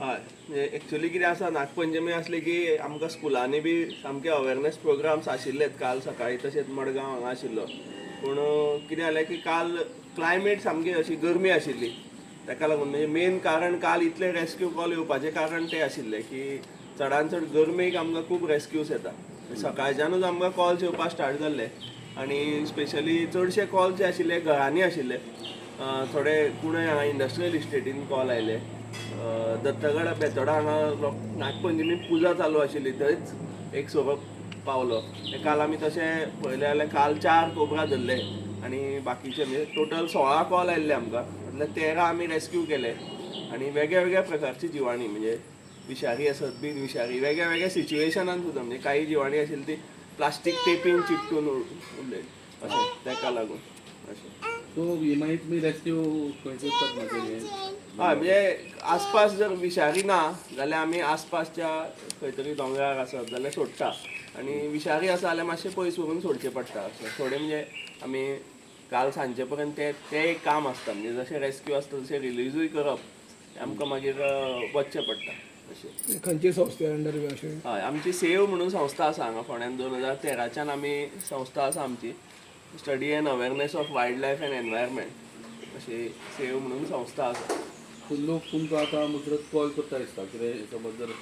हय, एक्चुअली कितें आसा, नागपंचमी आसली की आमकां स्कुलांनी बी सामके अवेरनेस प्रोग्राम्स आशिल्लेच. काल सकाळी तशेंच मडगांव हांगा आशिल्लो, पूण कितें जालें की काल क्लायमेट सामकी अशी गरमी आशिल्ली, ताका लागून म्हणजे मेन कारण काल इतले रेस्क्यू कॉल येवपाचें कारण तें आशिल्लें की चडान चड गरमेक आमकां खूब रेस्क्यूज येता. सकाळच्यानूच आमकां कॉल्स येवपाक स्टार्ट जाल्ले आनी स्पेशली चडशे कॉल जे आशिल्ले घरांनी आशिल्ले. थोडे कुणय हांगा इंडस्ट्रियल इस्टेटीन कॉल आयले, दत्तगड बेतोडा हांगा नागपंचमी पुजा चालू आशिल्ली थंयच एक सोरोप पावलो. काल आमी तशें पळयलें जाल्यार काल 4 कोबरा धरले आनी बाकीचे म्हणजे टोटल 16 कॉल आयिल्ले आमकां, तातूंतले 13 आमी रेस्क्यू केले. आनी वेगळ्या वेगळ्या प्रकारची जिवाणी म्हणजे विशारी आसत, बिन विशारी, वेगळ्या वेगळ्या सिच्युएशनान सुद्दां म्हणजे काही जिवाणी आशिल्ली ती प्लास्टीक टेपीन चिकटून उरले अशें, ताका लागून अशें. सो ही मागीर तुमी रेस्क्यू खंयचे? हय, म्हणजे आसपास जर विशारी ना जाल्यार आमी आसपासच्या खंय तरी दोंगरार आसत जाल्यार सोडटा, आनी विशारी आसा जाल्यार मातशें पयस व्हरून सोडचें पडटा. अशें थोडे म्हणजे आमी काल सांजे पर्यंत तें एक काम आसता, म्हणजे जशें रेस्क्यू आसता तशें रिलीजूय करप आमकां मागीर वचचें पडटा. अशें खंयचे संस्थे अंडर अशें? हय, आमची सेव म्हणून संस्था आसा हांगा फोंड्यान. 2013च्यान आमी संस्था आसा आमची, study and awareness of wild life and environment अशी सेव म्हणून संस्था आसा. लोक तुमकां आतां मुजरत कॉल करता दिसता कितें समज जर?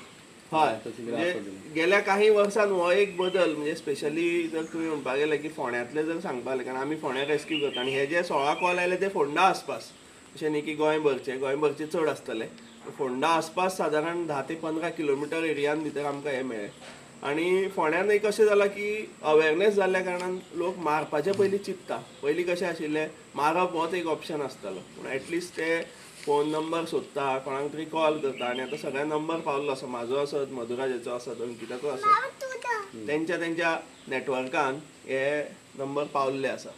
हय, म्हणजे गेल्या काही वर्सान हो एक बदल म्हणजे स्पेशली जर तुमी म्हणपाक गेले की फोंड्यांतले जर सांगपाक गेले, कारण आमी फोंड्या रेस्क्यू करता आनी हे जे 16 कॉल आयले ते फोंडा आसपास, अशें न्ही की गोंयभरचे, गोंयभरचे चड आसतले. फोंडा आसपास सादारण 10 ते 15 किलोमिटर एरियान भितर आमकां हें मेळ्ळें. आनी फोंड्यान एक अशें जालां की अवेरनेस जाल्ल्या कारणान लोक मारपाचे पयलीं चिंतता. पयलीं कशें आशिल्लें, मारप होच एक ऑप्शन आसतालो, पूण एटलिस्ट ते फोन नंबर सोदता, कोणाक तरी कॉल करता. आनी आतां सगळ्या नंबर पावल्लो आसा, म्हाजो आसत, मधुराजाचो आसत, अंकिताचो आसत, तेंच्या तेंच्या नेटवर्कान हे नंबर पावल्ले आसा.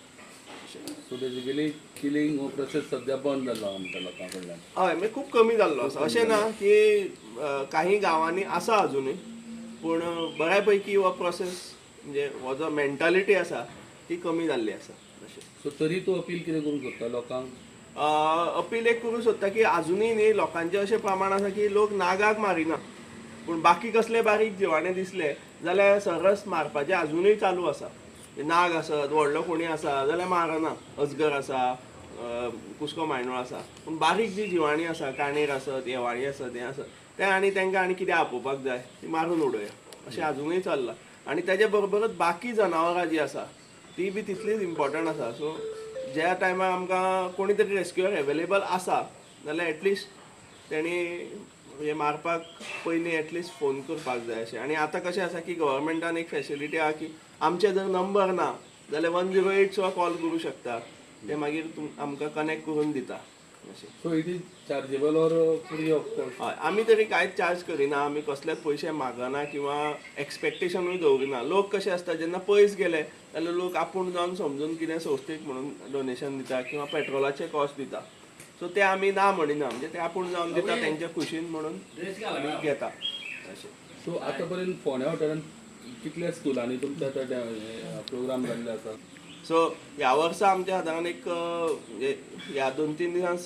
सो बेसिकली किलिंग हो प्रोसेस सद्या बंद जाल्लो आमच्या लोकां कडल्यान. हय, म्हणजे खूब कमी जाल्लो आसा. अशें ना की काही गांवांनी आसा अजुनूय, पूण बऱ्या पैकी हो प्रोसेस म्हणजे हो जो मेंटालिटी आसा ती कमी जाल्ली आसा. अशें. सो तरी तूं अपील कितें करूंक सोदता लोकांक? अपील एक करूंक सोदता की आजुनूय न्ही लोकांचें अशें प्रमाण आसा की लोक नागाक मारिना, पूण बाकी कसले बारीक जिवाणे दिसले जाल्यार सरस मारपाचें आजुनूय चालू आसा. नाग आसत, व्हडलो कोणी आसा जाल्यार मारना, अजगर आसा, कुस्को मायणो आसा, पूण बारीक जी जिवाणी आसा, काणेर आसत, येवाळी आसत, हें आसत तें आनी तांकां आनी कितें आपोवपाक जाय ती मारून उडोवया अशें आजुनूय चल्लां. आनी तेजे बरोबरच बाकी जनावरां जीं आसा ती बी तितलीच इम्पॉर्टंट आसा. सो ज्या टायमार आमकां कोणी तरी रेस्क्युअर एवेलेबल आसा जाल्यार एटलिस्ट तेणी हे मारपाक पयलीं एटलिस्ट फोन करपाक जाय अशें. आनी आतां कशें आसा की गव्हर्मेंटान एक फेसिलिटी आसा की आमचे जर नंबर ना जाल्यार 108 सुद्दां कॉल करूं शकता, ते मागीर आमकां कनेक्ट करून दिता अशें. So it is chargeable or free of cost? हय, आमी तरी कांयच चार्ज करिना, आमी कसलेच पयशे मागना किंवा एक्सपेक्टेशनूय दवरिना. लोक कशे आसता, जेन्ना पयस गेले जाल्यार लोक आपूण जावन समजून कितें संस्थेक म्हणून डोनेशन दिता किंवा पेट्रोलाचे कॉस्ट दिता. सो ते आमी ना म्हणिना, म्हणजे ते आपूण जावन दिता तेंच्या खुशीन म्हणून आमी घेता अशें. सो आतां पर्यंत फोंड्या वाठारांत कितल्या स्कुलांनी तुमच्या आतां प्रोग्राम जाल्ले आसा? सो ह्या वर्सा आमच्या सादारण एक म्हणजे ह्या 2-3 दिसान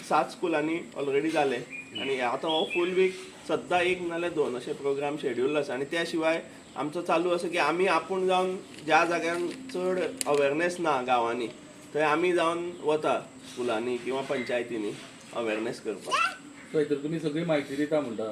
7 स्कुलांनी ऑलरेडी जाले आनी आतां हो फूल वीक सद्दां 1 नाल्यार 2 अशे प्रोग्राम शेड्यूल आसा. आनी त्या शिवाय आमचो चालू आसा की आमी आपूण जावन ज्या जाग्यान चड अवेरनेस ना गांवांनी थंय आमी जावन वता स्कुलांनी किंवा पंचायतींनी अवेरनेस करपाक. सो हितून तुमी सगळी म्हायती दिता म्हणटा,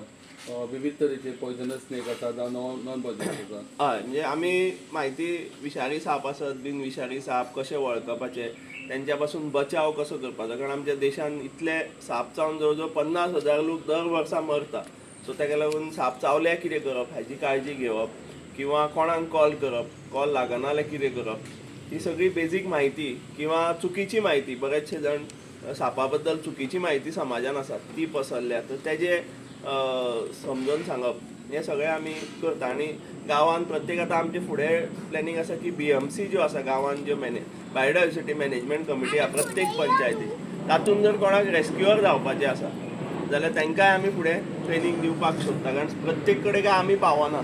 विविध तरेचे पॉयजनस स्नेक आसा जावं नॉन पॉयजनस आसा? हय, म्हणजे आमी म्हायती विशारी साप आसत, बिन विशारी साप कशें वळखपाचे, तेंच्या पासून बचाव कसो करपाचो, कारण आमच्या देशान इतले साप चावन जवळ जवळ 50,000 लोक दर वर्सा मरता. सो ताका लागून साप चावल्यार कितें करप हाजी काळजी घेवप किंवा कोणाक कॉल करप, कॉल लागना जाल्यार कितें करप, ही सगळी बेजीक म्हायती किंवा चुकीची म्हायती, बरेचशे जाण सापा बद्दल चुकीची म्हायती समाजान आसा ती पसरल्या, तर तेजे समजून सांगप हें सगळें आमी करता. आनी गांवान प्रत्येक आतां आमचें फुडें प्लॅनिंग आसा की BMC ज्यो आसा गांवान ज्यो बायोडायवर्सिटी मॅनेजमेंट कमिटी आसा प्रत्येक पंचायती, तातूंत जर कोणाक रेस्क्युअर जावपाचें आसा जाल्यार तांकांय आमी फुडें ट्रेनींग दिवपाक सोदता, कारण प्रत्येक कडेन काय आमी पावना.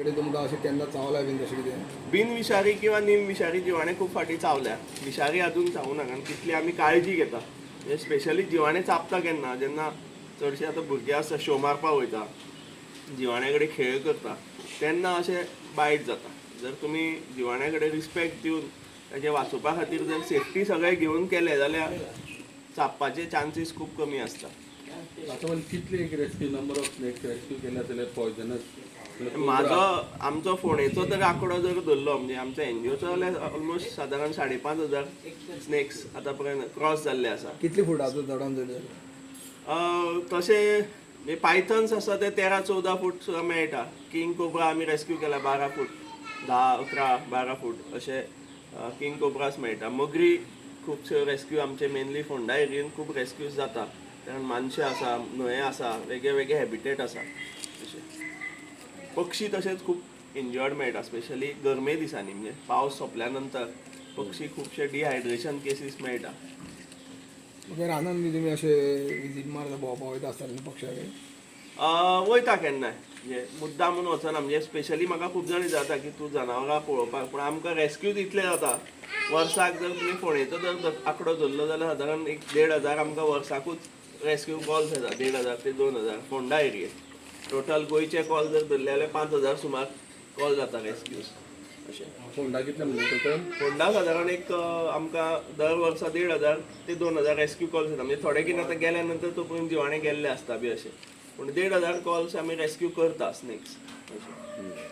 तुमकां अशें केन्ना चावला बीन तशें कितें? बिन विशारी किंवा निम विशारी जिवाणें खूब फाटीं चावल्या, विशारी अजून चावूना, कारण तितली आमी काळजी घेता. म्हणजे स्पेशली जिवाणें चाबता केन्ना, जेन्ना चडशे आतां भुरगे आसता शो मारपाक वयता, जिवाण्या कडेन खेळ करता तेन्ना अशें बायट जाता. जर तुमी जिवाण्या कडेन रिस्पेक्ट दिवन ताजें वाचोवपा खातीर जर सेफ्टी सगळें घेवन केलें जाल्यार चाबपाचे चान्सीस खूब कमी आसता. आतां म्हणजे कितले एक rescue number of snakes rescue केल्या जाल्यार पॉयजनस? म्हाजो आमचो फोंडेचो तर आंकडो जर धरलो म्हणजे आमच्या एनजीओचो जाल्यार ऑलमोस्ट सादारण 5,500 स्नेक्स आतां पर्यंत क्रॉस जाल्ले आसा. कितले फुटाचो चडान चड? तशें म्हणजे पायथन्स आसा ते 13-14 फूट सुद्दां मेळटा. किंग कोब्रा आमी रेस्क्यू केला 12 फूट, 10, 11, 12 फूट अशे किंग कोब्रास मेळटा. मगरी खुबश्यो रेस्क्यू आमचे मेनली फोंडा एरियेन खूब रेस्क्यूज जाता, कारण मानशे आसा, न्हंये आसा, वेगळे वेगळे हॅबिटेट आसा. अशे पक्षी तशेंच खूब इंजर्ड मेळटा, स्पेशली गरमे दिसांनी म्हणजे पावस सोंपल्या नंतर पक्षी खुबशे डिहायड्रेशन केसीस मेळटा. रानान बी तुमी अशे विजीट मारता भोंवपा वयता आसतले पक्षाक? वयता केन्नाय, म्हणजे मुद्दाम म्हणून वचना. म्हणजे स्पेशली म्हाका खूब जाण विचारता की तूं जनावरां पळोवपाक, पूण आमकां रेस्क्यूज इतले जाता वर्साक. जर तुमी फोंडेचो जर आंकडो धरलो जाल्यार सादारण एक 1,500 आमकां वर्साकूच रेस्क्यू कॉल्स येता, 1,500 ते 2,000 फोंडा एरियेत. टोटल गोंयचे कॉल जर धरले जाल्यार 5,000 सुमार कॉल जाता रेस्क्यूज. अशें फोंडा कितले म्हणजे टोटल? फोंडा सादारण एक आमकां दर वर्सा 1,500 ते 2,000 रेस्क्यू कॉल्स येता. म्हणजे थोडे कितें आतां गेल्या नंतर तो पर्यंत जिवाणें गेल्ले आसता बी अशें, पूण 1,500 कॉल्स आमी रेस्क्यू करता स्नेक्स अशें.